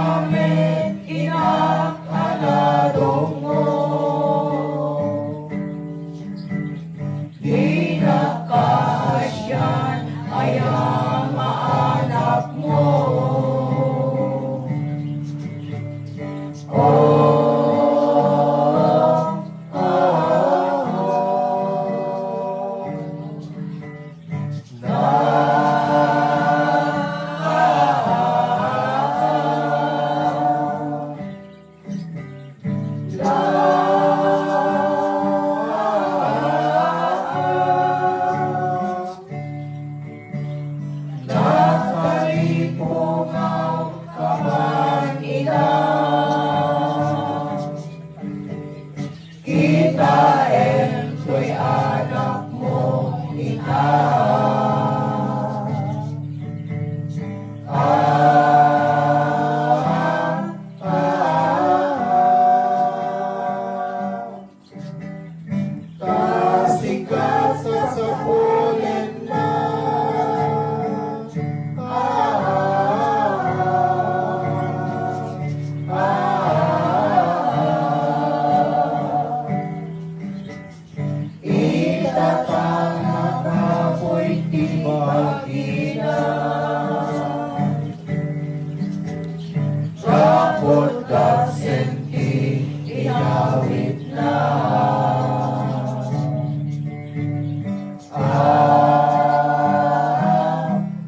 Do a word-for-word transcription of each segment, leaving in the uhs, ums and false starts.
Amen, inak a nadungngog. Dinak kaasian aya maanakmo. Oh, oh, oh. Nakalipungaw ka man, ina. Kitaem toy anakmo, ina. Ah, ah, ah. Ta sika sasapulenna. Ah, ah, ah, ah. Ita ta nakapuy ti bagina. Kaput kasenti inawitna. Ah,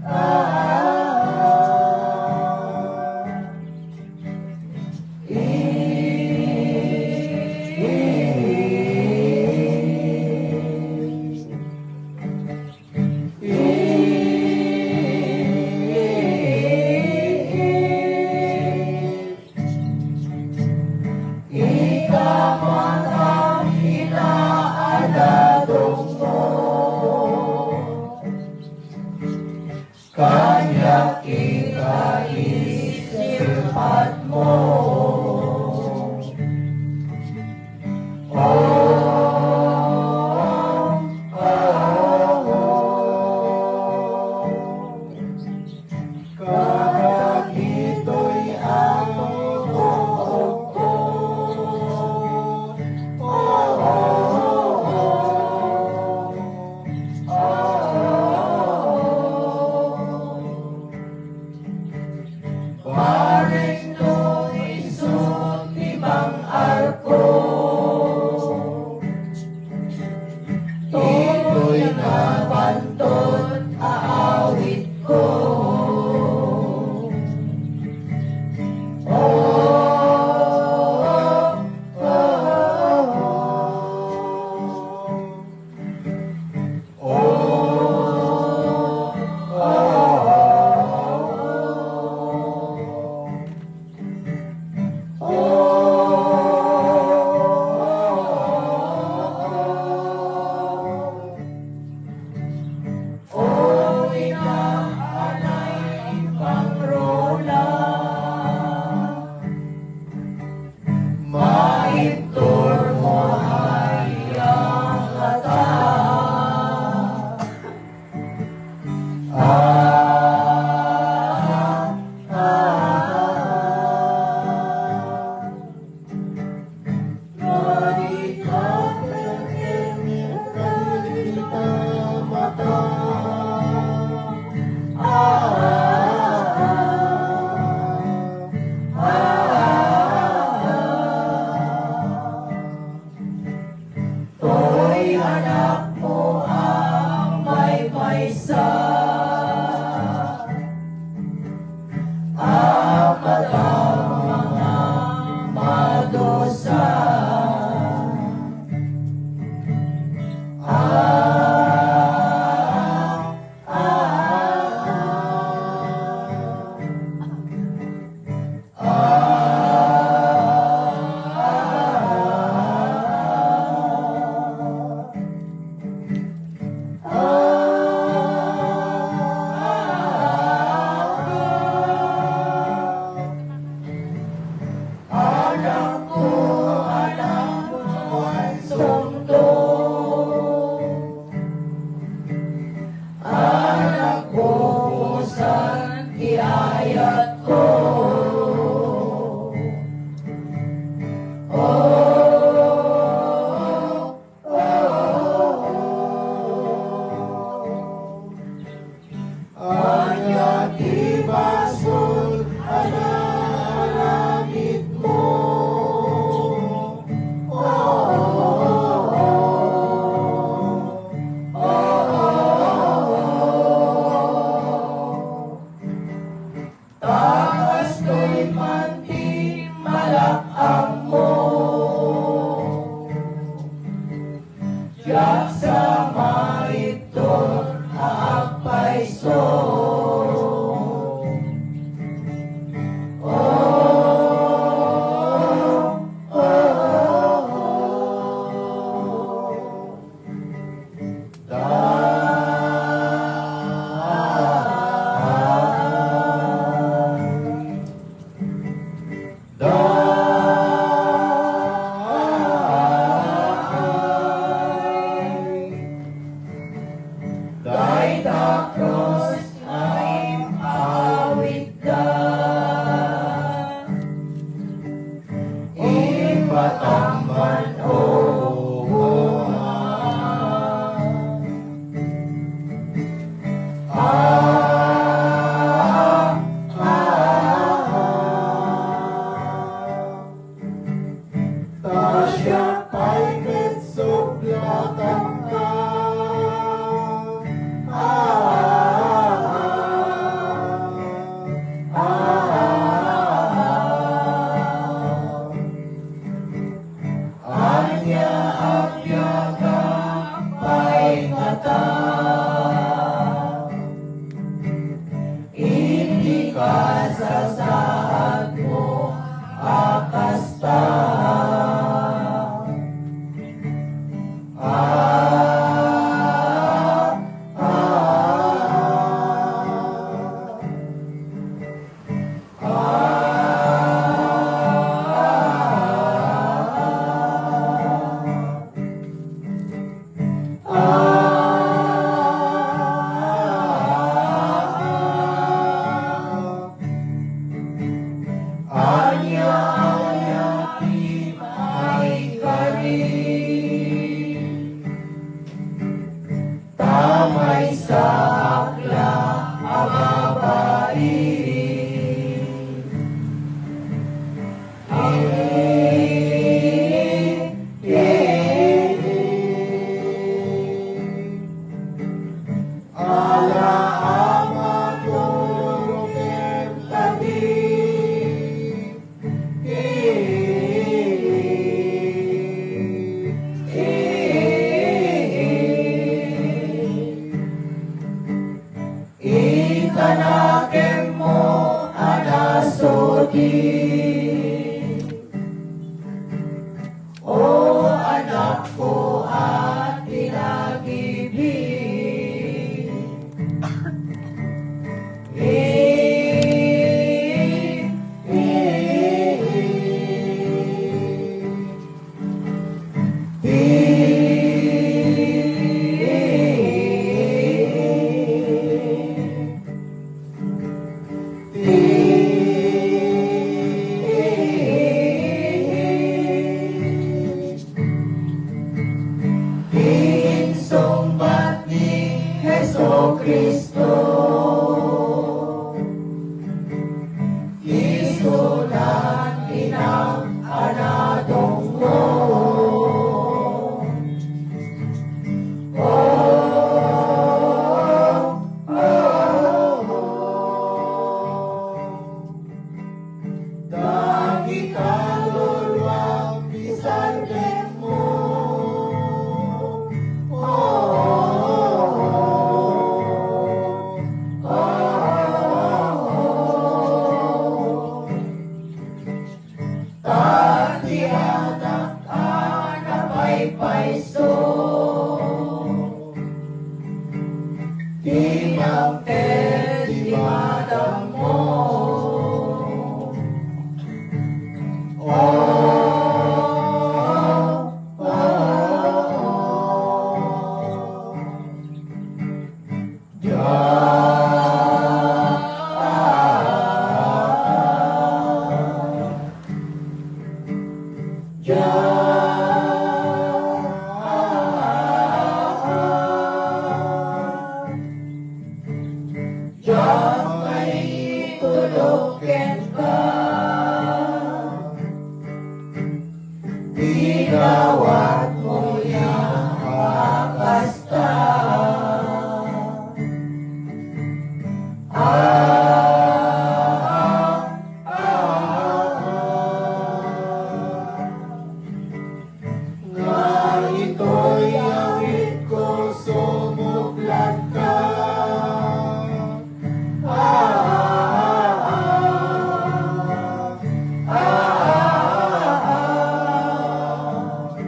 ah, ah. Ikamatang ina a nadungngog. Kaniak ita isipatmo. Oh, oh, oh. Kadagitoy a tutuokko. Oh, oh, oh, oh. Bareng no isu ti bang-arko. Ditoy nabanton a awitko. Oh, oh, oh, oh. Maibturmo aya ngata. Ah, ah, ah. Dayta krus ay pawidda. Ipatamman, O Ama. Ah, ah, ah, ah. Ta siak pay met sublatanka. Ah, ah, ah, ah. Ania a biagak pay ngata iti kasasaadmo a kasta? Ah, ah, ah. Ania, ania ti maikari? Ta maysaak la a babai. Ala a matulong ken kadi. Itanakenmo a nasudi, O anakko a tinagibi. Insungbat ni Jesu-Cristo, isunan inang a nadunggo. Oh, oh, oh. Dagita luluam ti sardengmo. Oh, oh, oh, oh, oh. Ta ti anak a napaypayso, ti mangted ti madammo. Oh, oh, oh, oh. Diak, diak, diak maitulok kenka. Igawatmo nia a kasta. Ah, ah, ah, ah. Nga itoy awitko, sumubladka. Ah, ah, ah, ah. Ah, ah, ah, ah.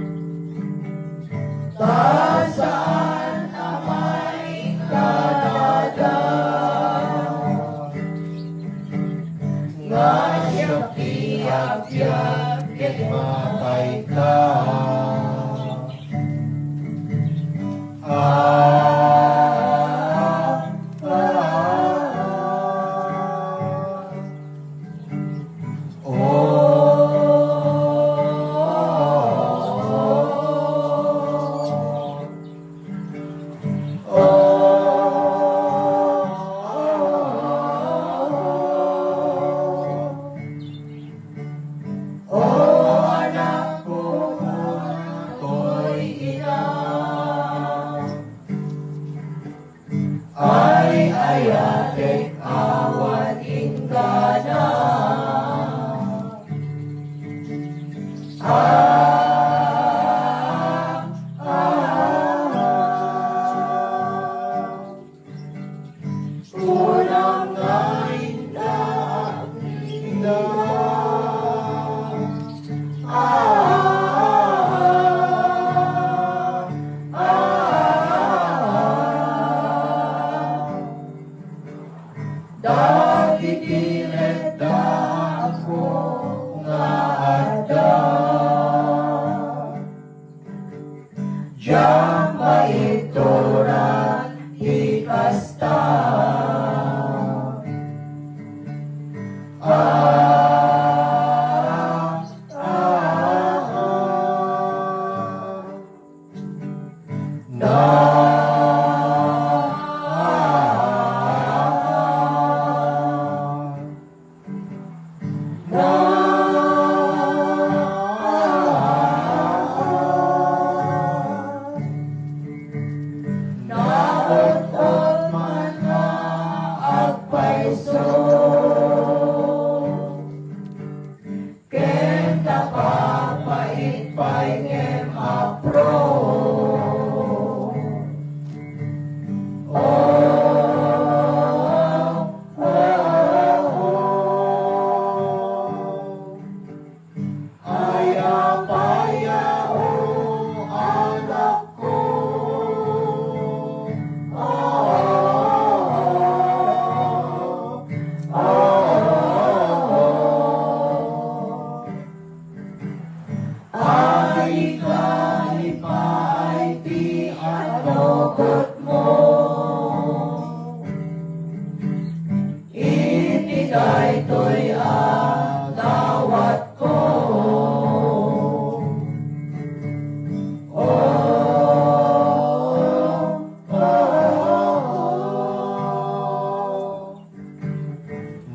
Agbiag ket matayka. Ah, ah, ah. Oh, oh, oh. O anakko, akoy ina. Ay-ayatek awan inggana. Ah, ah, ah. Kunam nga innak, innak. Ah, ah, ah, ah. Dagiti letda nga adda. Diak maituran ti kasta. Ah, ah, ah. Na, ah, ah, ah. Naot-ot man nga agpayso, ken napapait pay ngem apro. Oh, oh, oh, oh. Aya pay a, o anakko. Oh, oh, oh, oh. Ay, ikari pay ti anugotmo. Iti daytoy a dawatko. Oh, oh, oh, oh.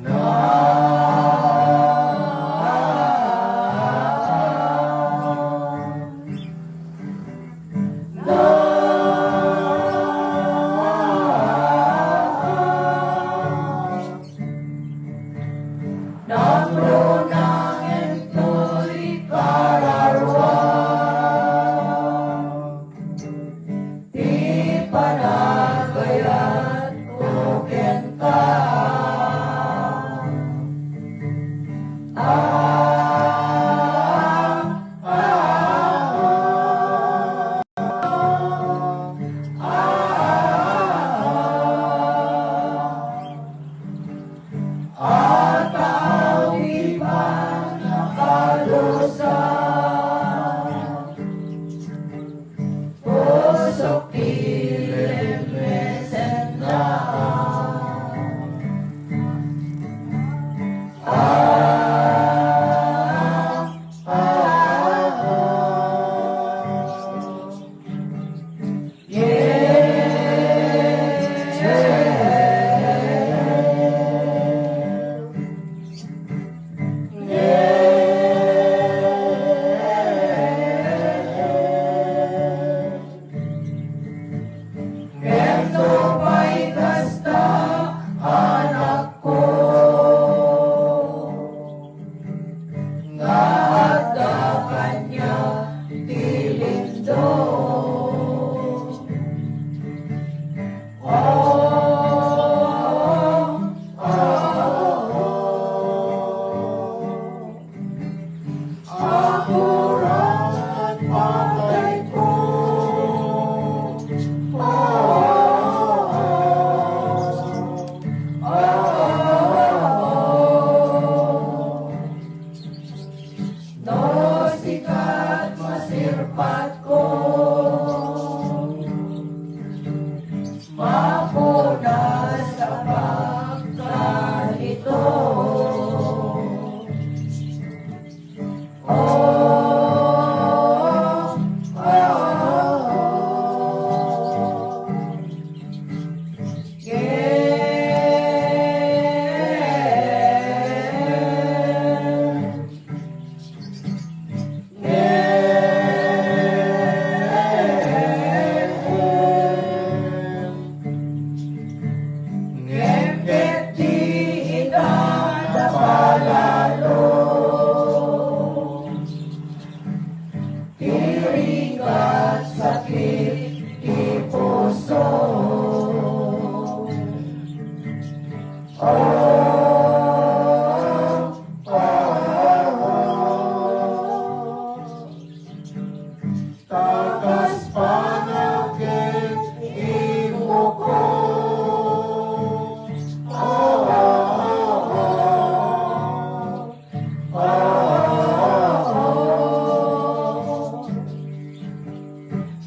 Na, na, nagruna ngem toy kararua. Ti panagayatko kenka. Ah, ah, ah, ah, ah. Ataw ti pannakadusa. Pusok ti lemmesenna. Ah, ah, ah. Ngem no pay kasta, anakko, nga adda kaniak ti lindong. Oh, oh, oh, oh. Aguran patayko. Oh, oh, oh, oh, oh. patko, mapunas a pagkalito. Oh, oh, oh, oh. Yeah. Ngem ket di ita napalalo. Ti rigat sakit ti puso. Oh, oh, oh, oh. Ta kas panagek ti buko. Oh, oh, oh, oh. Oh, oh, oh.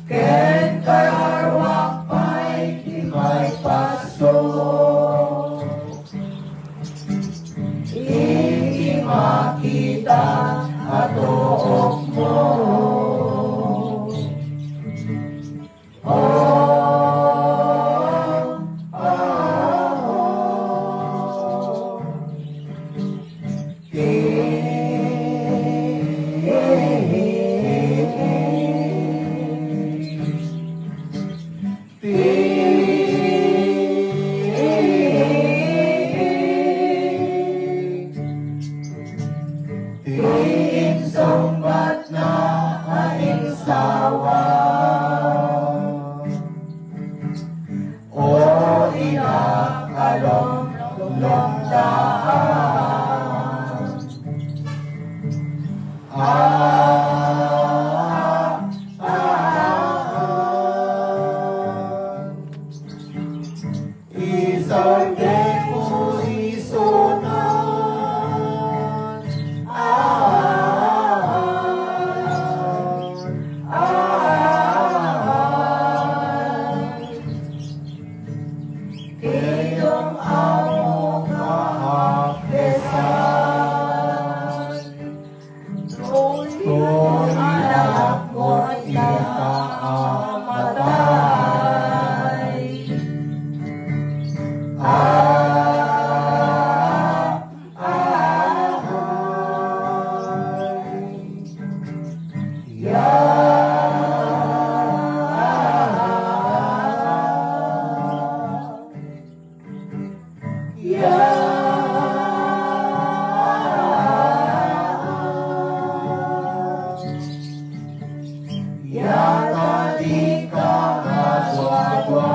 Ken kararuak pay ti maipaso. Iti makita a tuokmo. Oh, oh, oh. Ti, ti, ti insungbatna a insawa. O ina a lumlumdaan. Ah, ah, ah, ah. Isardengmo isuna. Ah, ah, ah, ah. Ti dum-aw nga apesan. Toy, toy, anak mo ita a matay. Ah, ah, ah. Ya. Ya. Ya, ta dika maduadua.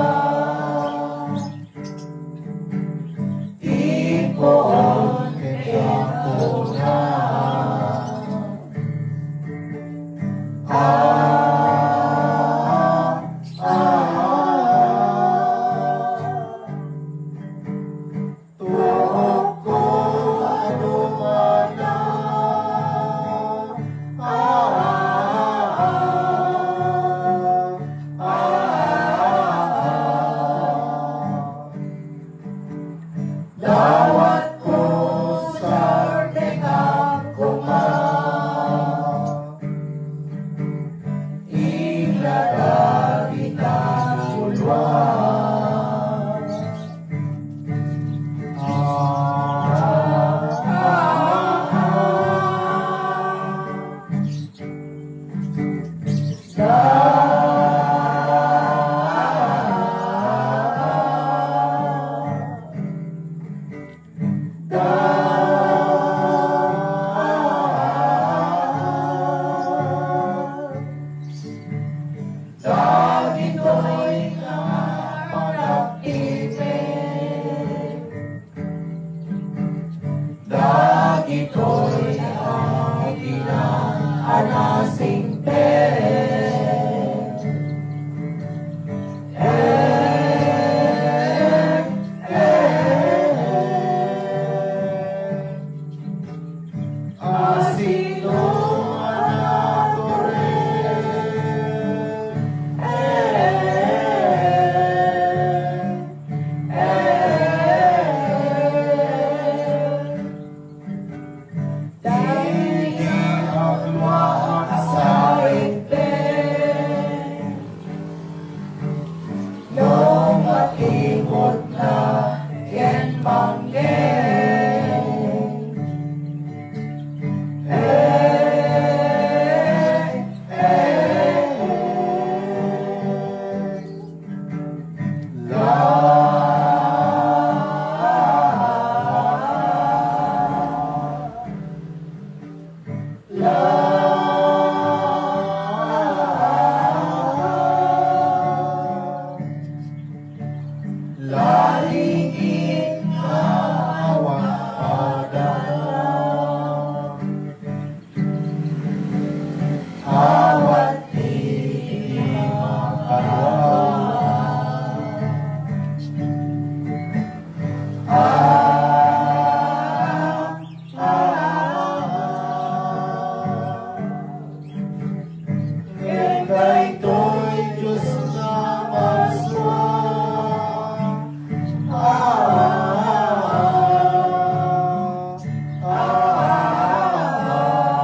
Ti puon ken apona. Ah, ah, ah. Tuokko a dumana. Ah, ah, ah, ah, ah, ah. Dawatko, sardengak koma. Inlada dita uluan. Dagitoy nga panagtipid, dagitoy a bilang a nasingpet. Eh, eh, eh. Asino a natured? Lalingit nga awan padana. Awan ti makaraos. Ah, ah, ah, ah. Ken daytoy Dios nga Pasua. Ah, ah, ah, ah.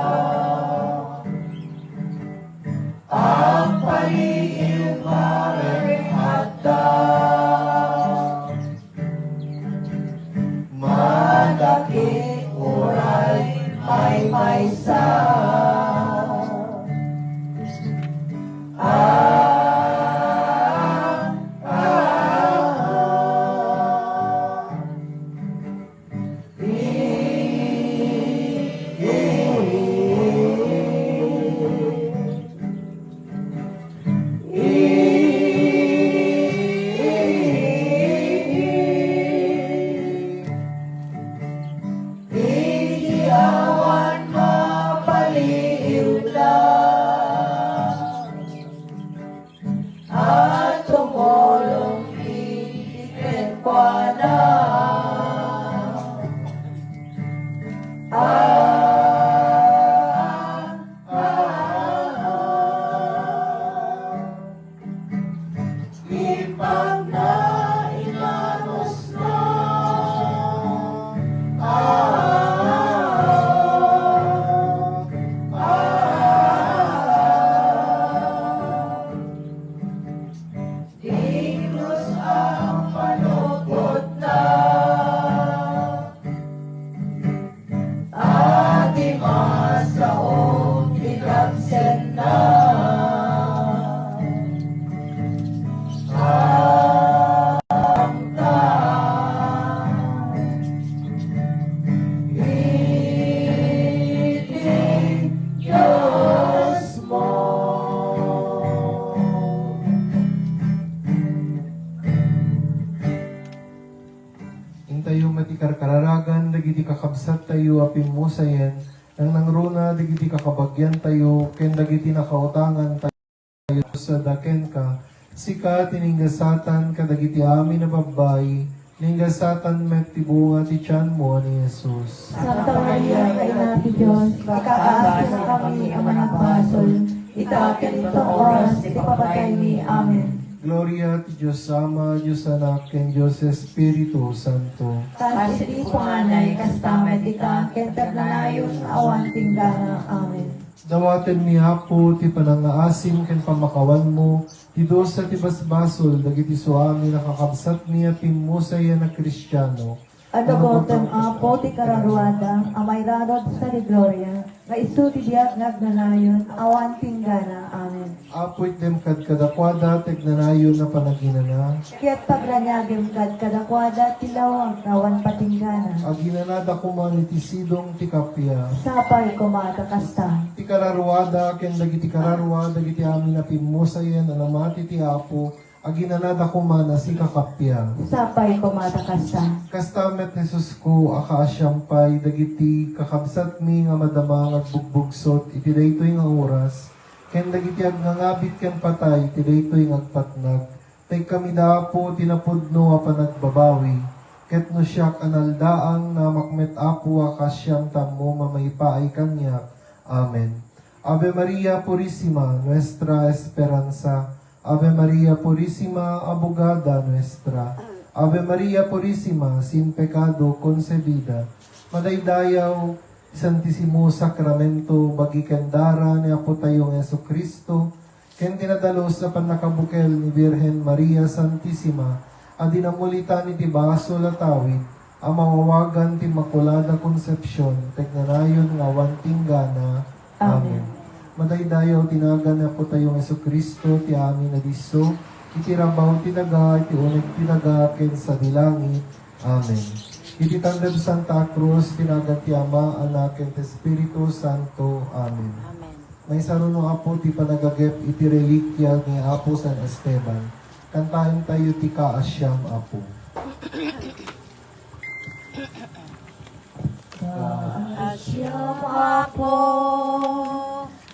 Agpaliiw nga reng-atda. Madakit uray maymaysa. Ah, ah, ah, ah. Idi awan mapaliiwda a tumulong idi kenkuana. Ah, ah, ah, ah. Ipagna inanusna. Ah, ah, ah, ah. Dios a panupotna. A di masaom ti kabsiatna. Amta iti Diosmo. Intayo met ikarkararagan dagiti kakabsattayo a pimmusayen, nangnangruna dagiti kakabagiantayo ken dagiti nakautangantayo sada kenka. Sika ti ninggasatan kadagiti amin a babbai, ninggasatan met ti bunga ti tianmo a ni Jesus. Santa Maria, Ina ti Dios, ikaaskanakami a managbasol, ita ken ta oras ti papataymi. Amen. Gloria ti Dios Ama, Dios Anak, ken Dios Espiritu Santo. Kas iti punganay, kasta met ita, ken ti agnanayon nga awan tinggana. Amen. Dawatenmi, Apo, ti panangaasim ken pamakawanmo, ti dusa ti basbasol dagiti suami a kakabsatmi a pimmusayen a Kristiano. Adubotem, Apo, ti kararuada a mairarod ita ti gloria, nga isu ti biag nga agnanayon, awan tinggana. Amen. Apo, itdem kad kadakuada ti agnanayon a panaginana. Ket pagraniagem kad kadakuada ti lawag nga awan patinggana. Aginanada koma iti sidong ti kappia. Sapay koma ta kasta. Ti kararuada ken dagiti kararua dagiti amin a pimmusayen a namati ti Apo, aginanada koma a sika kappia. Sapay koma ta kasta. Kasta met, Jesusko, a kaasiam pay dagiti kakabsatmi nga madama nga agbugbugsot iti daytoy nga oras, ken dagiti agngangabit ken patay iti daytoy nga agpatnag. Pagkamida, Apo, ti napudno a panagbabawi, ket no siak a naldaang, namak met, Apo, a kaasiam ta ammom a maipaay kaniak. Amen. Ave Maria Purisima, nuestra esperanza. Ave Maria Purisima, abogada nuestra. Ave Maria Purisima, sin pecado concebida. Madaydayaw ti Santisimo Sakramento, bagi ken dara ni Apotayo nga Jesu-Cristo, ken ti nadalus a pannakabukel ni Birhen Maria Santisima a dinamuliten iti basol a tawid a mawawagan ti Immaculada Concepcion, ti agnanayon nga awan tinggana. Amen. Amen. Madaydayaw ti nagan ni Apotayo nga Jesu-Cristo, ti amin a disso, iti rabaw ti daga, iti uneg ti daga, ken sadi langit. Amen. Iti tangded Santa Cruz, ti nagan ti Ama, Anak, ken ti Espiritu Santo. Amen. Amen. Maisaruno, Apo, ti panagagep iti reliquia ni Apo San Esteban. Kantaentayo ti Kaasiam, Apo. Kaasiam, Apo,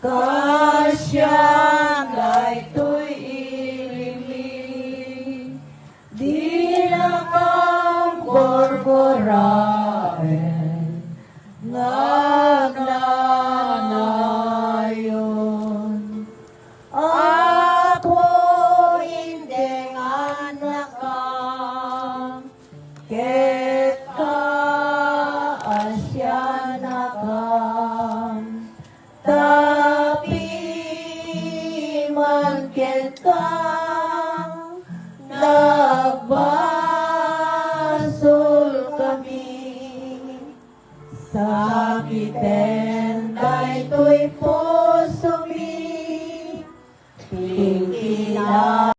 kaasiam daytoy ilimmi. Dinakam gurguraen nga agnanayon. Apo, indengannakam, ket kaasiannakam. Ta piman kenka, nagbasolkami. Sakiten daytoy pusomi, ti kina-